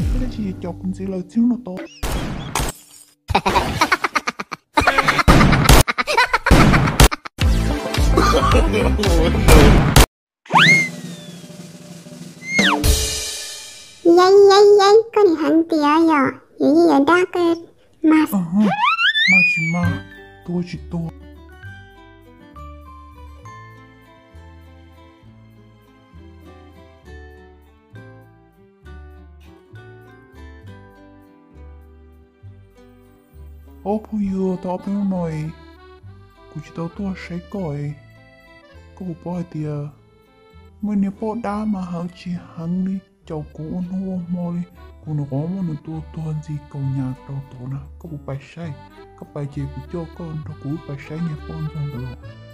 Koj twb tsis caum kuv ntxiv lawm txij no tod. Yeeb yeeb yeeb, koj nim heev tiag yom, yus yeej yuav dab koj mas. Mas tsis mas, tua tsis tua. Ob phooj ywg, tau ob peb hnub no kuv tsis tau tuaj saib koj, koj puas paub hais tias muaj niag poj dab mas hawv tsis heev li, caum kuv ua hnub ua hmo li, kuv nyuam qhuav muab nws tua tuag ntxi kaus hniav rau tod na, koj puas pais saib? Koj pais ces kuv coj koj nrog kuv wb pais saib niag poj ntxoog ntawd.